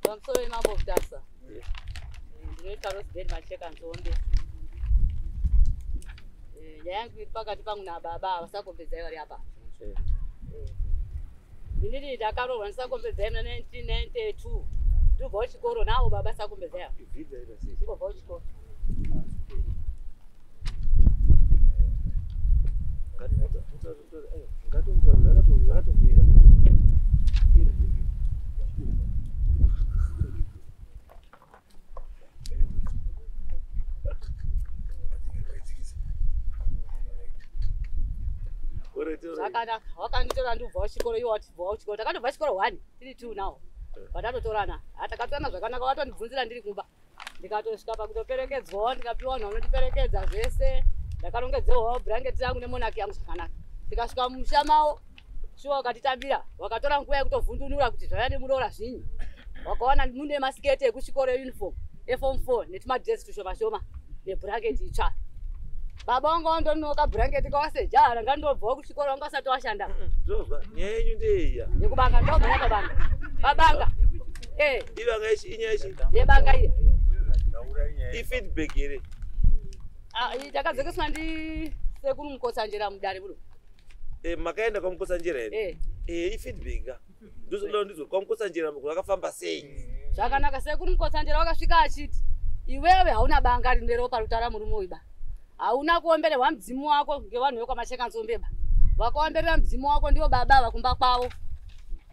Pamusoro yemambo Mutasa. Ndinoita Rosebed Macheka Nzombe. Nyaya yangu iri pakati pangu nababa vasakombedzai vari apa. Inini ndakaroorwa ndisakombedzai muna 1992. Ndobva kuchikoro navo baba sakombedzai apa. Ndobva kuchikoro. Zvakanaka, wakanditora ndobva kuchikoro, iwo watibva kuchikoro. Takatobva chikoro 1 tiri 2 now. Patatotorana, takatorana zvakanaka, watondibvunzira ndiri kumba. Ndikatosvika pakutoperekedzwawo, ndikapiwa vanhu vanondiperekedza zvese. Ndakarongedzewawo bhurangeti rangu nemonaki yangu zvakanaka. Tikasvika mumusha mavo, shuwa wakatitambira, wakatora nguva yekutovhundunura kuti zvauya nemuroora zvinyi. Wakawana mune masiketi ekuchikoro euniform eform 4 netumadresi tushoma shoma nebhurangeti itsva. Baba vangu vandonoka bhurangeti kawaseja ranga ndobvawo kuchikoro vanga vasati washanda. Zvozva nyaya yenyu ndeiya. Yekubanga ndobva pabanga. Pabanga. Ibanga ichi inyaya ichi. Yebanga iya. Ifeedback here. Takadzokeswa ndi sekuru Mukotsanjera mudare muno. Makaenda kwaMukotsanjera here? Ifeedback. Ndozvoda ndizvo kwaMukotsanjera kwakafamba sei? Zvakanaka, sekuru Mukotsanjera wakasvika achiti iwewe hauna banga rine ropa rutaura murume uyu ba. Hauna kuombererwa mudzimu wako ngevanhu vekwaMacheka Nzombe ba. Wakaomberera mudzimu wako ndiwo baba vakumba kwavo.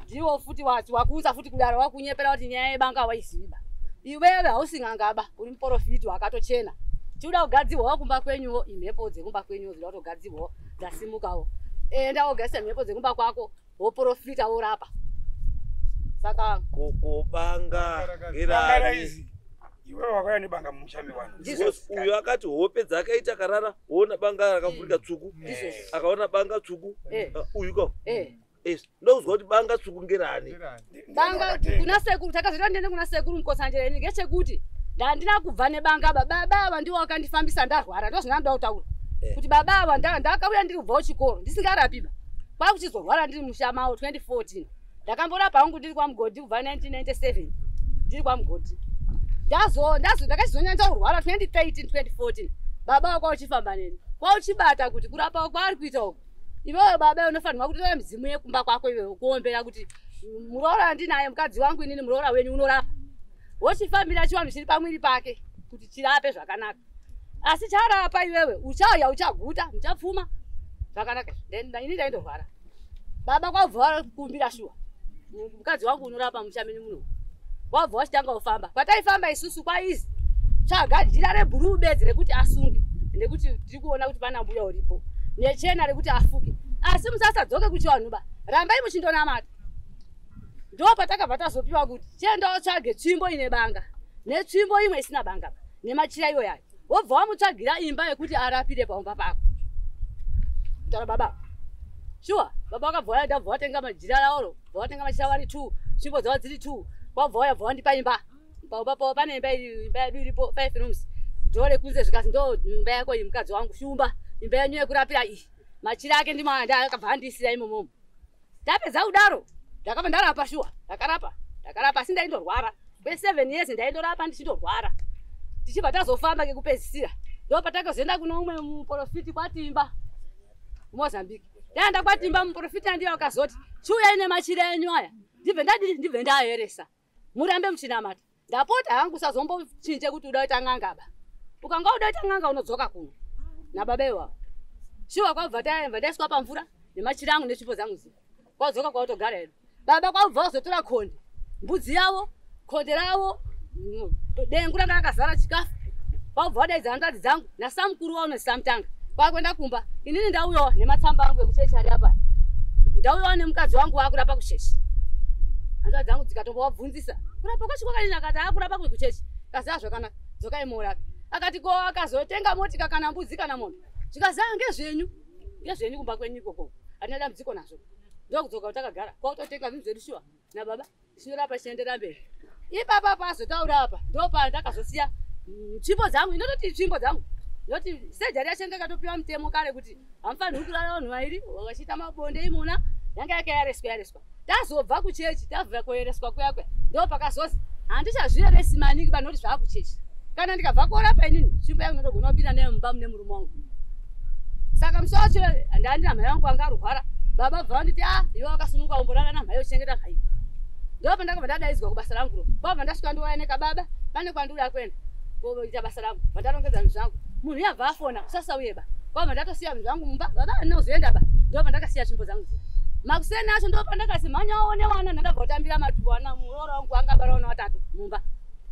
Ndiwo futi wakuunza futi kudaro wakunyepera kuti nyaya yebanga waizivi ba. Iwewe hausi n'anga ba, uri muprofiti wakatochena. Chiuda kugadzirwawo kumba kwenyuwo, imhepo dzekumba kwenyuwo dzinoda kutogadzirwawo dzasimukawo. Enda wogadzisa mhepo dzekumba kwako, woprofita worapa. Saka kokobanga ngerani. Iwe wakauya nebanga mumusha mevanhu. Uyo akati hope dzakaita karara, woona banga rakavhurika tsvuku. Akaona banga tsvuku. Uyu ka. Ndozwa kuti banga tsvuku ngerani. Banga kuna sekuru takazoita ndiende kuna sekuru Mukotsanjera ini ngechekuti ndandina kubva nebanga baba ava ndiwo wakandifambisa ndarwara, ndozvandinoda kutaura. Kuti baba ava ndakauya ndiri kubva kuchikoro ndisingarapi ba. Kwakuchizorwara ndiri musha mavo 2014. Ndakamborapa hangu ndiri kwaMugodhi kubva 1997. Ndiri kwaMugodhi. Ndakachizonyanya kurwara 2013 2014. Baba wako uchifamba neni. Kwauchibata kuti kurapa kwaari kuita uku. Iwewe baba unofanirwa kutora midzimu yekumba kwako iwewe kuombera kuti muroora ndinaye mukadzi wangu inini muroora wenyu unorapa. Wochifambira chivanhu chiri pamwiri pake kuti chirape zvakanaka. Asi charapa iwewe uchauya uchaguta muchapfuma zvakanaka. Ini ndaindorwara. Baba kwabva kumbira shuwa. Mukadzi wangu unorapa mushamini muno. Wabva wachitanga kufamba. Kwataifamba isusu kwaizi tsvaga jira rebhuruu bedzi rekuti asunge nekuti tiri kuona kuti pana mbuya uripo. Nechena rekuti afuke. Asi musasadzoke kuchivanhu ba. Rambai muchindonamata. Ndo patakabva tazopiwa kuti chienda utsvage tsvimbo ine banga netsvimbo imwe isina banga ba nemachira iwo yayo. Wobva wamutsvagira imba yekuti arapire paumba pako. Kutaura baba. Shuwa baba vakabva vaenda bva vatenga majira aoro, bva vatenga machira vari 2, tsvimbo dzavo dziri 2. Wabva wauya bva wandipa imba. Paumba pavo pane imba iri, imba yedu iripo 5 rooms. Ndo rekunze zvikasi ndo imba yako iyi mukadzi wangu Shumba, imba yenyu yekurapira iyi. Machira ake ndimo akabva andisira imomo. Ndapedza kudaro, ndakabva ndarapa shuwa, ndakarapa asi ndaindorwara. Kwe 7 years ndaindorapa ndichindorwara. Tichibva tazofamba ngekupedzisira. Ndo patakazoenda kuno umwe muprofiti kwaTimba Mozambique. Ndaenda kwaTimba muprofiti ndiye akazoti chiuyai nemachira enyu aya. Ndibve ndadii, ndibve ndaeresa. Murambe muchinamata. Ndapota hangu usazombochinje kuti uda kuita n'anga ba. Ukanga uda kuita n'anga unodzoka kuno. Nababa iwawo. Shuwa kwabva taenda ndaiswa pamvura nemachira angu netsvimbo dzangu dziya. Kwadzoka kwatogara hedu. Baba kwabva vazotora konde. Mbudzi yavo, konde ravo, dengu ranga rakazara chikafu. Kwabva vadaidza hanzvadzi dzangu nasamukuru wavo nesamutanga. Kwakuenda kumba. Inini ndauyawo nematsamba angu ekuchechi ari apa. Ndauyawo nemukadzi wangu waakurapa kuchechi. Hanzvadzi dzangu dzikatombovabvunzisa. Kurapa kwacho kwakadini? Akati aakurapa kwekuchechi. Kazi zvakanaka. Dzokai muurape. Akati ko akazotenga motika kana mbudzi kana mombe. Zvikazi ngezvenyu. Ngezvenyu kumba kwenyu ikoko. Hatina dambudziko nazvo. Ndokudzoka takagara. Kwautotenga zvinhu zvedu shuwa nababa. Tinorapa tichienderera mberi. Ipapa pazotaura apa ndopa ndakazosiya tsvimbo dzangu. Inototi tsvimbo dzangu. Ndoti sejari yacho yanga yakatopiwa mutemo kare kuti hamufanirwi kurara vanhu vairi vachiita mabonde imona yanga yakaereswa yareswa. Tazobva kuchechi tabva kuereswa kuya kuya ndo pakazozi Handichazvireresi maningi panoti zvakuchechi. Kana ndikabva korapa inini, tsvimbo yangu ndinotogona kupinda nayo mumba mune murume wangu. Saka musi wacho ndandina mhai wangu anga arwara. Baba bva vanditi ah iwe wakasununguka umborara namhai uchichengeta mhai. Ndopandakabva ndadaidzwa kubasa rangu ro. Kwabva ndasvika ndouya baba pane kwandinoda kuenda koita basa rangu. Bva ndarongedza zvinhu zvangu. Munhu yabva afona usasauye ba. Kwabva ndatosiya zvinhu zvangu mumba. Baba handina kuzoenda ba. Ndopandakasiya tsvimbo dzangu dziya. Makuseni acho ndopandakasi mhanya uone wana ndandabva kutambira matuwa ana muroora wangu anga bara wana watatu mumba.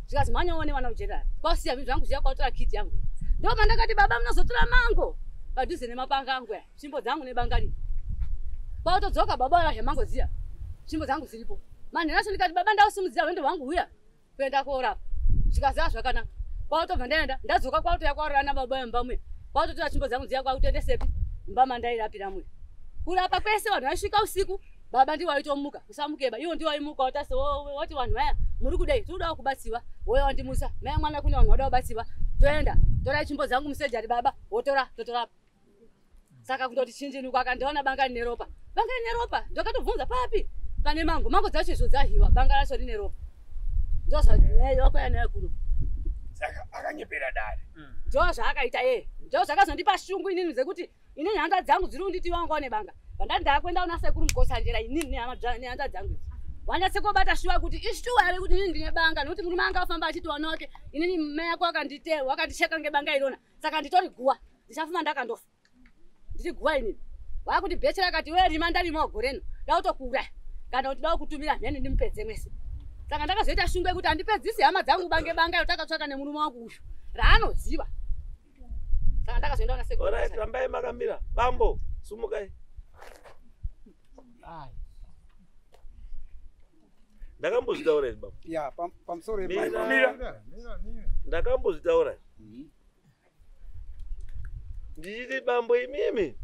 Zvikasi mhanya uone wana ujerara. Kwasiya zvinhu zvangu zviya kwatora kiti yangu. Ndopandakati baba munozotora mango padhuze nemapanga angu aya. Tsvimbo dzangu nebanga rino. Kwatodzoka baba vaya mango dziya. Tsvimbo dzangu dziripo. Manheru acho ndikati baba ndausimudzira hwendo hwangu huya kuenda korapa. Zvikaziva zvakanaka. Kwatobva ndaenda ndadzoka kwatoya kwarara nababa vemumba muya. Kwatotora tsvimbo dzangu dziya kwakutoendesepi mumba mandairapira muya. Kurapa kwese vanhu vaisvika usiku baba ndiwo vaitomuka usamukeba iwo ndiwo vaimuka watase wati vanhu vaya muri kudei tinodawo kubatsiwa wouya wandimusa mai mwana kune vanhu vada kubatsiwa toenda torai tsvimbo dzangu musejari baba wotora totorapa. Saka kundoti chinjinuka akandiona banga rine ropa. Banga rine ropa ndakatobvunza papi pane mango mango dzacho izvo dzahiwa banga racho rine ropa. Ndozvakuya nayo kuno. Saka akanyepera dare. Ndozvaakaita yeye. Ndozvakazondipa shungu inini dzekuti inini handa dzangu dziri kunditi wanga une banga. Vandati ndakuenda una sekuru Mukotsanjera inini nehanda dzangu idzi. Wanyatsekobata shuwa kuti ishuwa here kuti inini ndine banga nekuti murume anga afamba achiti wana wake inini mai yako wakandicheka ngebanga irona. Saka nditori guwa. Ndichafuma ndakandofa. Ndiri guwa inini. Wakundibhechera akati we rima ndarimawo gore rino. Dautokuuraya. Kana kuti dakutumira mheni ndimupedze mwese. Saka ndakazoita shungu yekuti handipedzisi hama dzangu bange banga iyo takatsvaka nemurume wangu uyu. Raanoziva. Saka ndakazoenda kuna sekuru. Alright, rambai makamira. Bambo, sumukai. Ndakambozvitaura izvi bambo. Ya, pamusoro Mira. Ndakambozvitaura. Ndichiti bambo imimi.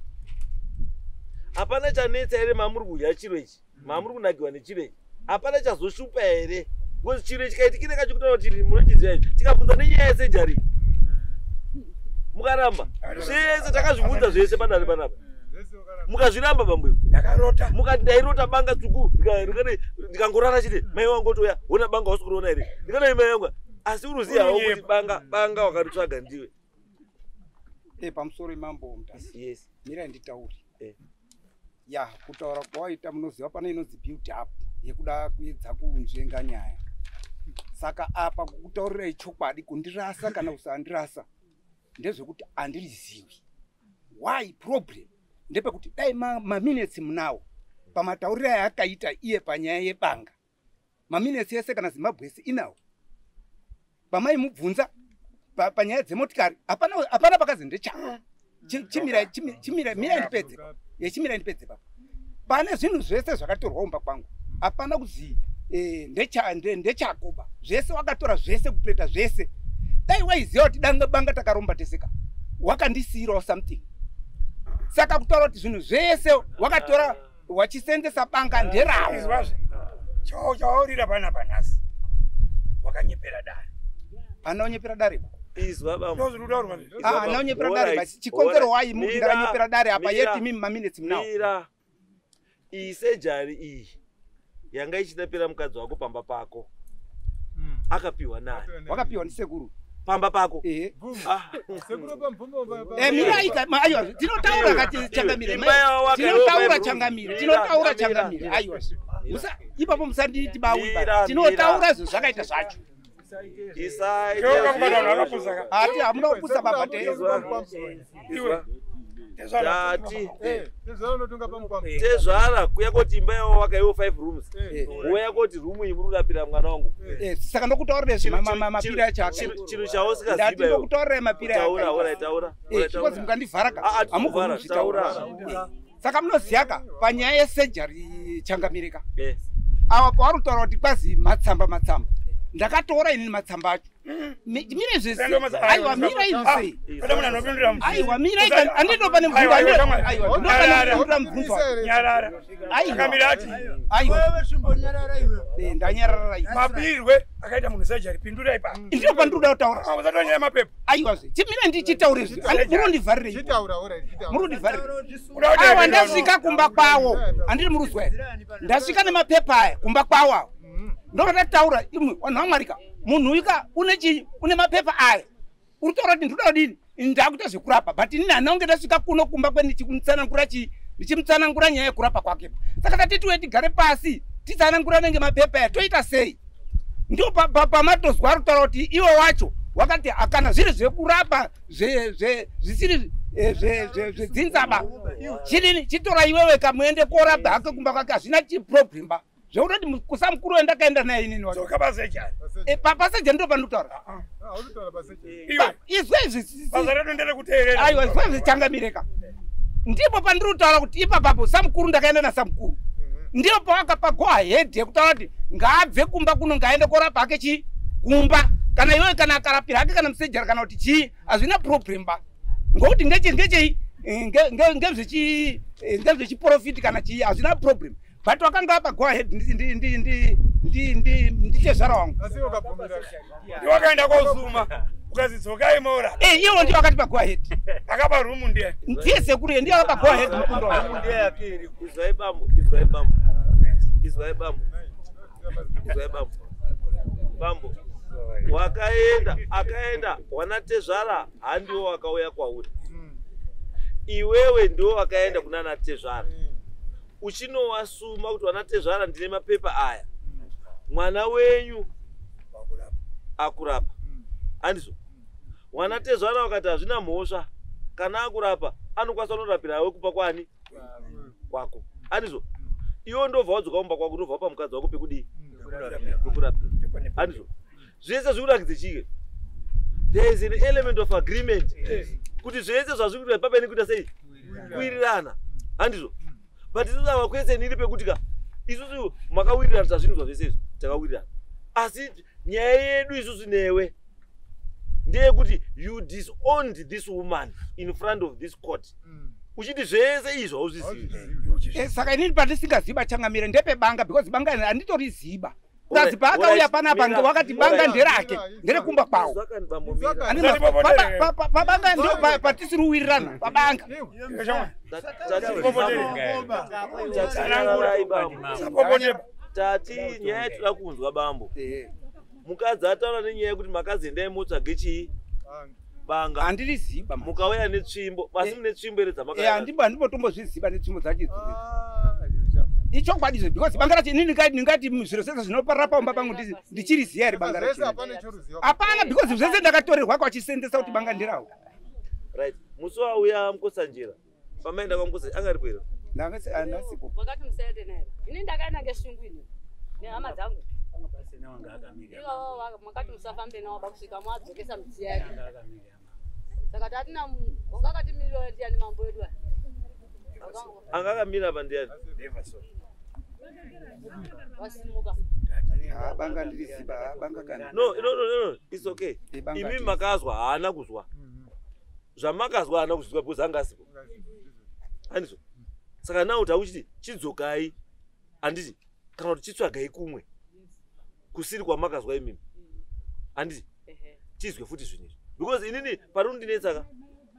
Hapana chanetsa here mamuri kudya chiro ichi. Mamuri kunakiwa nechiro ichi. Hapana chazoshupa here. Ngozi chiro ichi kaitikire kachikutaura kuti munochiziva ichi. Tikabvunza nenyaya yesejari. Mukaramba. Zvese takazvibvunza zvese padare panapa. Mukazviramba bambo imi. Ndakarota. Mukati ndairota banga tsvuku ndikangorara chete mai wangu otouya wona banga wausi kuriona here. Ndikadai mai wangu asi uruziva hawo kuti banga wakaritsvaga ndiwe. Pamusoro mambo Mutasa. Yes. Mirai nditaure. Ya, kutaura kwawaita munoziva pane inonzi build up yekuda kuedza kunzvenga nyaya. Saka apa kukutaurirai chokwadi kundirasa kana kusandirasa ndezvekuti andiriziwi. Why problem? Ndepekuti dai maminutes munawo pamatauriro ayakaita iye panyaya yebanga. Maminutes ese kana Zimbabwe yese inawo. Pamaimubvunza panyaya dzemotikari hapana pakazi ndechako. Chimirai ndipedze. Chimirai ndipedze papa. Pane zvinhu zvese zvakatorwa kumba kwangu. Hapana kuzi ndechakoba. Zvese wakatora zvese kupleta zvese. Dai waiziva kuti banga takaromba teseka. Wakandisiyirawo something. Saka kutaura kuti zvinhu zvese wakatora wachisenzesa banga nderawo. Izwazve. Chaurira panapa nhasi. Wakanyepera dare. Anaonyepera dare. Izwa bambo. Ndozvinotaurwa. Anaonyepera dare basi chikonzero wai munhu ndakanyepera dare apa yeti mimi maminutes munawo. Mira. Iyi sejari iyi yanga ichidapira mukadzi wako pamba pako. Akapiwa nani? Wakapiwa ndisekuru. Pamba pako. Sekuru pamvumbo mirai aiwa tinotaura kati changamire. Tinotaura changamire. Tinotaura changamire. Aiwa. Ipapo musanditi bawi ba. Tinotaura zvo zvakaita zvacho. Isai. Ati hamuna kupusa baba te. Iwe. Tati. Tezvara Tezvara kuya koti imba yawo wakaiwo 5 rooms. Uya koti room iyi muri kurapira mwana wangu. Saka ndokutaurira mapira acho akaita. Chinhu chausikaziva Ndati ndokutaurira mapira acho. Taura, taura. Chikozi mukandivhara ka. Hamugoni kuzvitaura. Saka munoziva ka panyaya yesejari changamireka. Awa pavari kutaura kuti kwazi matsamba. Ndakatora inini matsamba acho. Mire zvese. Aiwa mira izvi. Aiwa mira andinopa nemubvunzo. Aiwa ndinopa mubvunzo. Nyarara. Aiwa. Aiwa. Wewe chimbonyarara iwe. Ndanyarara iwe. Mapirwe akaita munhu surgery pindurai ipapo. Ndiro pandinoda kutaura. Usatonyaya mapepa. Aiwa zve. Chimira ndichitaure zve. Munondivharirei. Chitaura alright chitaura. Munondivharirei. Aiwa ndasvika kumba kwawo. Andiri muruzwa here. Ndasvika nemapepa aya kumba kwawo. Ndovataura imwe vanhu vaMwarika, munhu uyu ka une chii, une mapepa aya, uri kutaura kuti ndinoda kudini, ndakuita zvekurapa, but inini handina kunge ndasvika kuno kumba kwendichikumutsanangura chii, ndichimutsanangura nyaya yekurapa kwake. Saka tatitiwe tigare pasi titsanangura nenge mapepa aya, toita sei? Ndo pamatozwa ari kutaura kuti iwe wacho wakati kana zviri zvekurapa zvisiri zvedzinzaba, chidini, chitora iwewe kamuende korapa hake kumba kwake, hazvina chiproblem ba. Zvekutoti kusamukuru wendakaenda naye inini wacho. Dzoka pasurgery. Pasurgery ndo pandikutaura. Iwe. Izwe izvi. Basa redu nderekuteerera. Aiwa, izwe izvi changamireka, ndipo pandiri kutaura kuti ipapapo samukuru ndakaenda nasamukuru, ndipo pawakapa go ahead yekutaura kuti ngaabve kumba kuno, ngaende korapa hake chii kumba, kana iwewe kana akarapira hake kana musurgery kana kuti chii, hazvina problem ba, ngokuti ngechei ngezvechiprofiti kana chii, hazvina problem. But wakanga apa go ahead nditezvara wangu. Ndiwakaenda kozuma ukazidzokai mora. Iwo ndiwo akatipa go ahead. Akapa rumu ndiye. Ndiye sekuru, ndiye akapa go ahead mukundo wangu. Izwai bambo, izwai bambo, izwai bambo, izwai bambo. Bambo wakaenda, akaenda wanatezvara, handiwo wakauya kwauri iwewe, ndiwo wakaenda kuna natezvara uchinowasuma kuti wanatezvara, ndine mapepa aya, mwana wenyu akurapa, handizvo? Wanatezvara wakati hazvina mhosva, kana akurapa anokwanisa kunorapira awe kupa kwani kwako, handizvo? Iwe ndobva wadzoka kumba kwako, ndobva wapa mukadzi wako pekudii, pekurapira, handizvo? Zvese zvikurakidze chike, there is an element of agreement kuti zvese zvazviri kuita papaine kuita sei, kuwirirana, handizvo? But isusu ava question iri pekuti ka isusu makawirirana, tazvinzwa zvese izvi, takawirirana, asi nyaya yedu isusu newe ndeyekuti you disowned this woman in front of this court uchiti zvese izvo hauzvizivi. Saka inini pandisingaziba changamire ndepebanga, because banga handitoriziba. Plus paakauya panapa wakati banga nderake, nderekumba kwawo. Zvakani bambo, mira. Pabanga ndo patisiri kuwirirana pabanga. Tsanangurai bambo. Tati nyaya yatoda kunzwa bambo, mukadzi ataura nenyaya yekuti makazi endai motsvage chii, banga. Handiriziba. Mukauya netsvimbo, asi mune tsvimbo here dzamakauya? Handimbotombozviziba netsvimbo dzacho idzodzo. Ichokwadi izvo, because banga racho inini ndingati zviro zvese zvinoparira paumba pangu ndichiriziya here banga racho? Hapana, because zvese ndakatorerwa kwachisendesa kuti banga nderawo. Right, musi wauya Mukosanjera, pamaenda kwaMukosanjera, anga aripo here? Ndasipo. Wakati musaende naye, ini ndakaenda ngeshungu ini nehama dzangu. Ivo makati musafambe nawo bakusvika mwadzokesa midziyo yake. Saka tatina wanga akatimirira ndiani mambo edu aya? Anga akamira apa ndiani? Wasimuka. Ah, banga ndiriziba, ah, banga kana. No, no, no, no, it's okay. Banga Imi makazwa, haana kuzwa zvamakazwa, haana kuzvizwa because anga asipo, handizvo? Saka now takuchiti chidzokai, handiti? Kana kuti chitsvagai kumwe kusiri kwamakazwa imimi, handiti? Tizwe futi zvinhu izvi, because inini pari kundinetsaka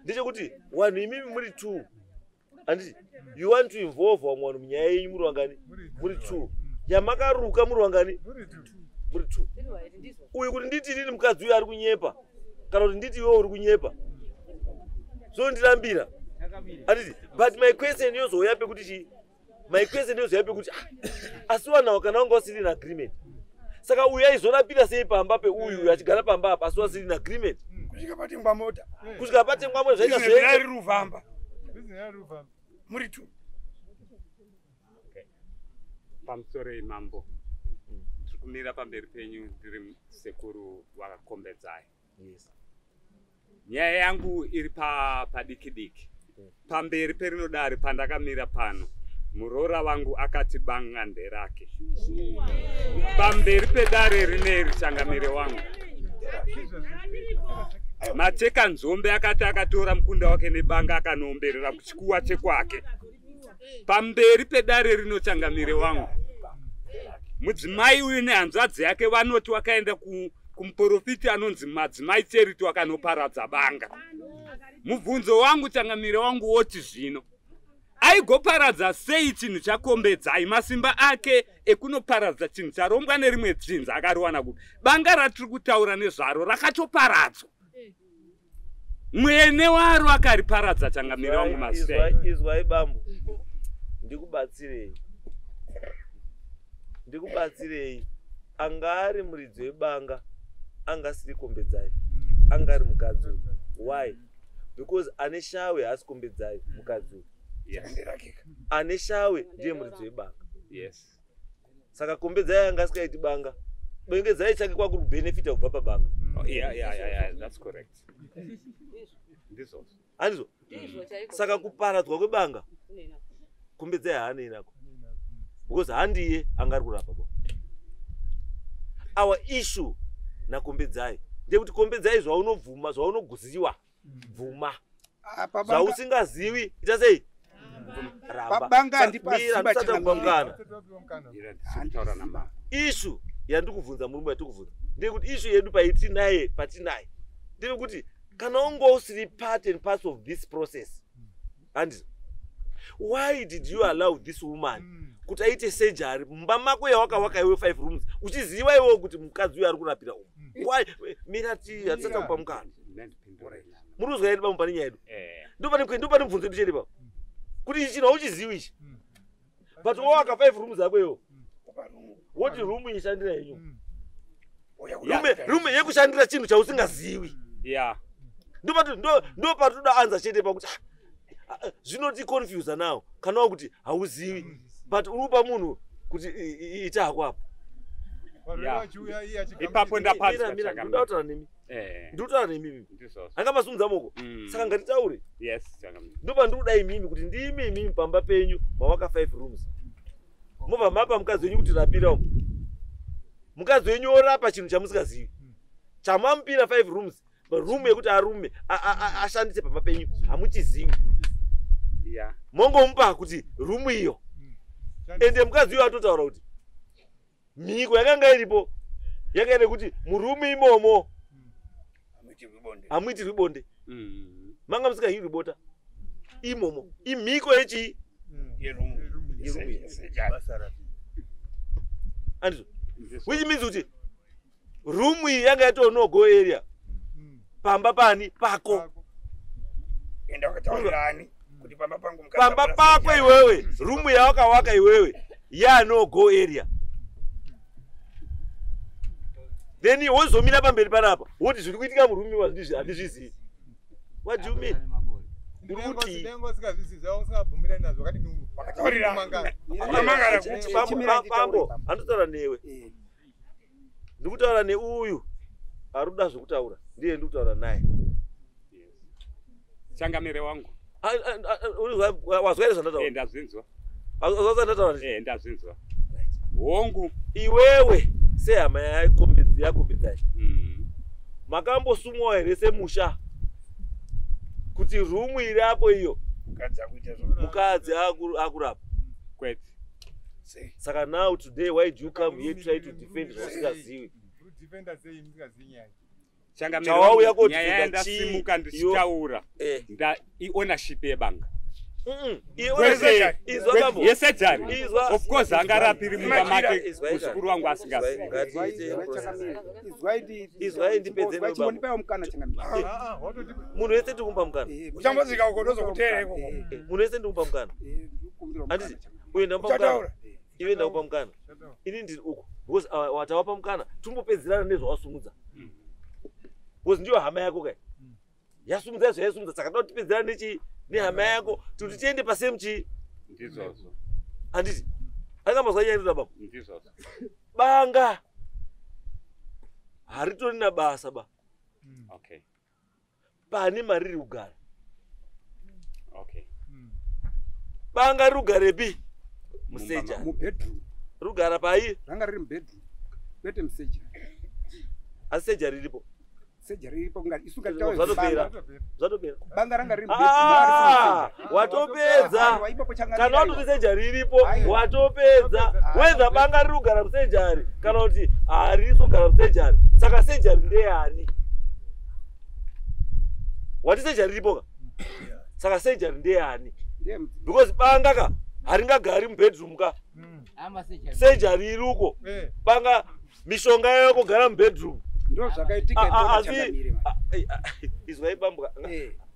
ndechekuti vanhu imimi muri two, handiti? You want to involve vamwe vanhu munyaya yenyu, muri wangani? Muri two. Yamakaruka muri wangani? Muri two. Uyu kuti nditi inini mukadzi uyu ari kunyepa, kana kuti nditi iwewe uri kunyepa, zvondirambira, handiti? But my question yozouya pekuti chii? My question yozouya pekuti ah, asi vanhu kana vanga vasiri in agreement, saka uyu aizorapira sei pamba peuyu, uyu achigara pamba apa, asi vasiri in agreement? Kusvika patengwa mota. Kusvika patengwa mota, zvaita Business zvese. rari rufamba muri two. Pamusoro mambo, ndiri kumira pamberi penyu ndiri sekuru wakakombedzai. Nyaya yangu iri padiki diki. Pamberi perinodare pandakamira pano, muroora wangu akati banga nderake pamberi pedare rineri. Changamire wangu, Mateka Nzombe akati akatora mukunda wake nebanga akanoomberera kuchikuwa chekwake pamberi pedare rino. Changamire wangu, mudzimai uyu nehanzvadzi yake vanoti wakaenda kumuprofiti anonzi Madzimai Charity, wakanoparadza banga. Mubvunzo wangu, changamire wangu, woti zvino Aigoparadza sei chinhu chakombedzai? Masimba ake ekunoparadza chinhu charombwa nerimwe dzinza akariwana kupi? Banga ratiri kutaura nezvaro rakatoparadzwa, mwene waro akariparadza. Changamire wangu, masei? Izwai bambo, ndikubatsirei, ndikubatsirei. Anga ari muridzi webanga anga asiri Kombedzai, anga ari mukadzi uyu. Why? Because ane shawe haasi Kombedzai, mukadzi uyu. Ane shawe ndiye muridzi webanga. Saka Kombedzai anga asikaiti banga. Bengedzai chake kwakuri kubhenefita kubva pabanga. Oh, yeah, that's correct, ndizvozvo. Handizvo? Ndizvo chaiko. Saka kuparadzwa kwebanga, Kombedzai haanei nako because handiye anga ari kurapa bo. Our issue naKombedzai ndeyekuti, Kombedzai, zvaunobvuma, zvaunoguziwa, bvuma. Apa banga Zvausingazivi, ita sei? Ramba. Pabanga handipaziva, Mira, ndisati changamire. kupa mukana. Ira, ndisikutaura namama. Issue yandikubvunza murume, yatikubvunza, ndeyekuti issue yedu paitinaye, patinaye, ndeyekuti kana unge usiri part and part of this process, handizvo? Why did you allow this woman kuti aite surgery mumba mako yawakawaka iwe, five rooms, uchiziva iwewo kuti mukadzi uyu ari kurapira umu? Why? Mira, ti hatisati kupa mukana. Muri kuzwa yedu pamu pane nyaya yedu. Ndopane mubvunzo yedu chete papo, kuti ichi chinhu hauchizivi ichi, but wawaka five rooms ako iwo, woti room ishandira yenyu, room yekushandira chinhu chausingazivi. Ndo patoda anza chete pakuti zvinoti confusa now kana wakuti hauzivi, but uri kupa munhu kuti ita hako apo. Ipapo ndapanzwa. Mira, mira, Changamire. ndoda kutaura nemi. Ndikutaura nemi mimi. Anga masumudza moko. Saka ngatitaure. Yes, changamire. Ndopandikuda imimi kuti ndimi imimi pamba penyu mawaka five rooms, mobva mapa mukadzi wenyu kuti rapira umu. Mukadzi wenyu orapa chinhu chamusingazivi, chamamupira five rooms, room yekuti arume ashandise pamba penyu hamuchizivi. Mongomupa kuti room iyo, ende mukadzi uyo atotaura kuti mhiko yakanga iripo yanga iri kuti muroom imomo hamuitirwi bonde. Manga musingahirwi bota imomo, imhiko yechii? Yeroom. Andizvo? Which means kuti room iyi yanga yatoo no go area pamba pani pako. Enda wakataurirani kuti pamba pangu mukadzi Pamba akura pako surgery. iwewe, room yawakawaka iwewe ya no go area, then wozomira pamberi panapa woti zviri kuitika muroom handizvizivi. What do you mean? Uri kuti Wakataurirana. Wakamangara kuti Pambo, handitaura newe, ndikutaura neuyu ari kuda zvekutaura, ndiye ndikutaura naye. Changamire wangu. Wazwa here zvandataura? Ndazvinzwa. Wazwa zvandataura? Ndazvinzwa, hongu. Iwewe sehama yaKombedzai, makambosumwawo here semusha kuti room iri apo iyo mukadzi akuita zvo mukadzi akurapa? Kwete. Saka now today, why do you come here, try to defend zvausingazivi? Changamire Chawauya wangu, nyaya kodefenda chii? yandasimuka ndichitaura ionership yebanga. Iwe izwa bambo. Yesurgery. Izwa. Of course angarapiri mumba make Izwa, izwa. muzukuru wangu asingazivi. Ngatiite process. Izwai. Izwai, ndipedze newe, bambo. Chimbondipawo mukana, changamire. Munhu wese ndikumupa mukana. Uchambosvika uko ndozokuteera ikoko. Munhu wese ndikumupa mukana. Ndikukumbira mukana, Handiti changamire. uye ndamupa mukana. Uchataura. Iwe ndakupa mukana, ini ndiri uku because watawapa mukana, timbopedzerana nezvawasumudza because ndiyo hama yako kai yasumudza zvayasumudza. Saka toda tipedzerana nechi nehama yako kuti tiende pasame chii. Ndizvozvo. Handiti angamazwa nyaya inoda baba? Ndizvozvo. Banga haritorina basa ba. Pane mariri kugara. Banga rugarepi? Musurgery. Mubedroom. Rugara pai? Ranga riri mubedroom, kwete musurgery. Asi surgery iripo. Surgery iripo, isu Zvatopera, zvatopera. Banga ranga riri. Ah, watopedza. Aiwa, ipapo changamire, Kana watoti surgery iripo, watopedza. Whether banga riri kugara musurgery kana kuti harisi kugara musurgery, saka surgery ndeyani? Wati surgery iripo ka, saka surgery ndeyani? Because banga ka haringagari mubedroom ka. Surgery iri uko. Banga mishonga yayo kugara mubedroom. Ndo zvakaitika ipapo changamire. Izwai bambo.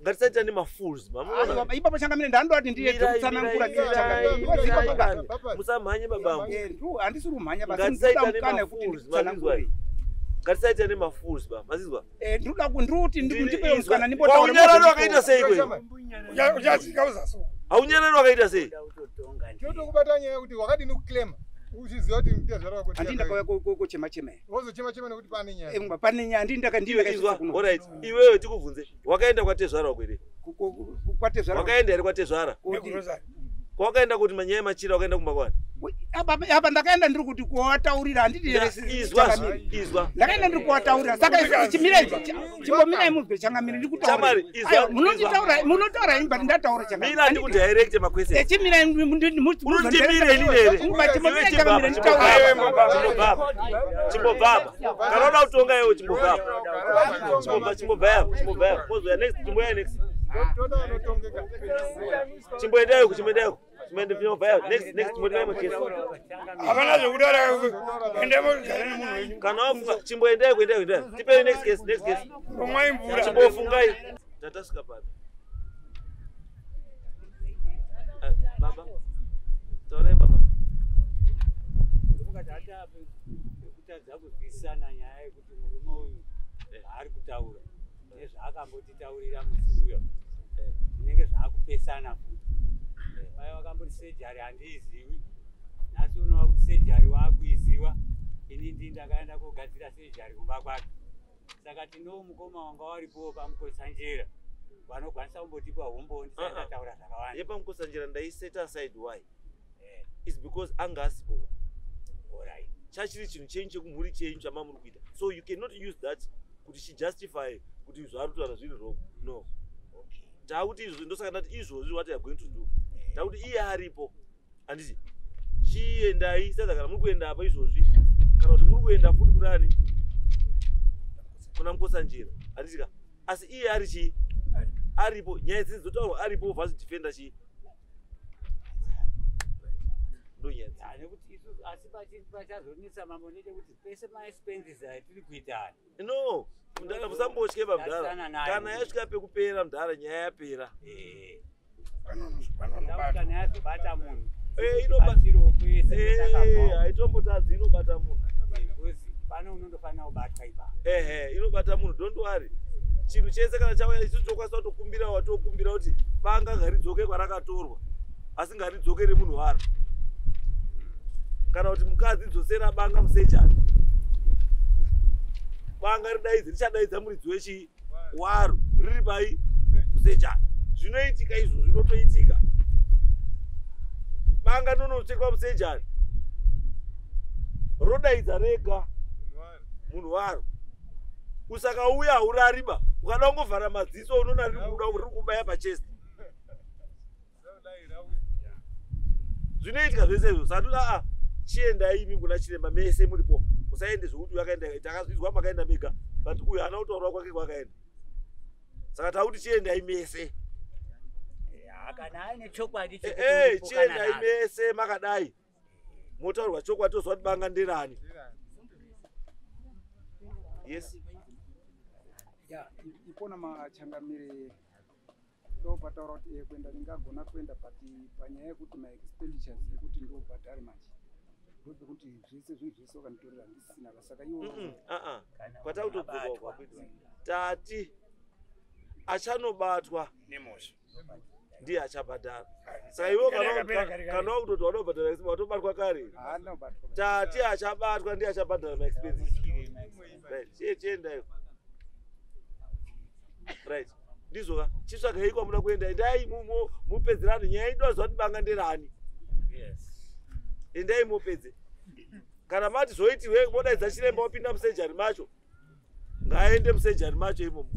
Ngatisaita nemafools mamuona. Ipapo changamire ndandoda kuti ndiye kutsanangura changamire. Musamhanye babangu. Handisi kumhanya basi ndinoda mukana wekuti nditsanangure. Ngatisaita nemafools ba. Mazizwa? Ndinoda kuti ndipe mukana ndimbotaura. Waunyararo wakaita sei kwe? Uchatsika uzaso. Haunyararo wakaita sei? Totokubata nyaya yekuti wakadini kuclaima uchiziva kuti mutezvara wako. Handii ndakauya kochema chema. Wozochema chema nekuti pane nyaya. Pane nyaya handii ndakaiswa kuno. Alright, iwewe tikubvunze. Wakaenda kwatezvara wako here? Kwatezvara. Wakaenda here kwatezvara? Kwakaenda kuti manyaya emachira wakaenda kumba kwani? Apa ndakaenda ndiri kuti kuwataurira handidi izwa. Ndakaenda ndiri kuwataurira saka chimirai chimbomirai mubve changamire ndiri kutaura. Munonditaura munotaura ini but ndataura changamire. Mira ndikudirect maquestions. Chimirai unondimire ini here? Chimbomirai changamire nditaura. Chimbobva. Kana uda kutonga iwe chimbobva. Chimbobva chimbobva yapo chimbobva yapo. Mozoya next chimboya next. Chimboendayo chimboendayo. Next next chimboendayo case. Havana zvekutaura ende mugare nemunhu wenyu. Kana wafunga chimboendayo kuendayo kuendayo. Tipei next case next case. Omwai mvura. Chimbofungai. Tatasvika papi? Baba. Taurai baba. Kutadza kuzwisana nyaya yekuti murume uyu zvaari kutaura nezvaakambotitaurira musi uyo zvinenge zvaakupesana futi. Vai vakamboti sejari handiiziwi, nhasi unova kuti sejari waakuiziwa. Ini ndii ndakaenda kogadzira sejari kumba kwake. Saka tinowo mukoma wanga waripowo paMukotsanjera vanokwanisa kumbotipa humbo ndisati ndataura zvakawanda. YepaMukotsanjera ndaiseta aside why? It's because anga asipo. Alright. Chachiri chinhu chenyu chekumhuri chenyu chamamuri kuita. So you cannot use that kuti chijustify kuti zvaari kutaura zviri wrong. No. Takuti izvozvi ndosaka ndati izvozvi what you are going to do. Takuti iye aripo. Handiti chiendai sadza kana muri kuenda apa izvozvi kana kuti muri kuenda futi kunani kuna Mukotsanjera. Handiti ka? Asi iye ari chii? Aripo. Nyaya dzidzi dzotaurwa aripo vasi defender chii? Ndonyaya. Nekuti isusu asi pachazonetsa mambo ndechekuti pese maexpenses atiri kuita. No, mudhara musambotye pamudhara. Kana yasvika pekupera mudhara nyaya yapera. Kana yazobata munhu. Haitombotadzi inobata munhu. Pano unondofanira kubatwa ipapo. Ehe, inobata munhu don't worry. Chinhu chese kana chauya isu tokwanisa kutokumbira watokumbira kuti banga ngaridzoke kwarakatorwa. Asi ngaridzokere munhu waro. Kana kuti mukadzi dzosera banga musejani. Banga ridaidze richadaidza muridzi wechii waro riri pai musejani. Zvinoitika izvo zvinotoitika. Banga rinonochekwa musejani rodaidza rega munhu waro. Usakauya haurariba ukada kungovhara madziso unoona riri kubaya pachest. Zvinoitika zvese izvo. Saka toda chiendai imi kuna chiremba mese muripo. Musaende zvekuti uyu akaenda takazvizwa makaenda mega but uyu haana kutaurwa kwake kwakaenda. Saka takuti chiendai mese. Kana aine chokwadi chiendai mese makadai. Motaurwa chokwadi tozwa kuti banga nderani. Yes. Ya, ipona machangamire ndopataura kuti kuenda ndingagona kuenda but panyaya yekuti maexpenditures ekuti ndobhadhare manje ndopekuti zvese zvinhu zvese wakanditorera ndisina saka iwo kwatakutobvunzwa kwakuitwa tati achanobatwa nemhosva ndiye achabhadhara. Saka iwe kana wakutoti wadobhadhara watobatwa kare. Tati achabatwa ndiye achabhadhara maexpenses. Right, chiendai. Right. Ndizvo ka chitsvagai kwamuda kuenda endai mupedzerane nyaya idoziva kuti banga nderani. Yes. Endai mupedze. Kana mati zvoitirwe modaidza chiremba wapinda musejari macho. Ngaende musejari macho imomo.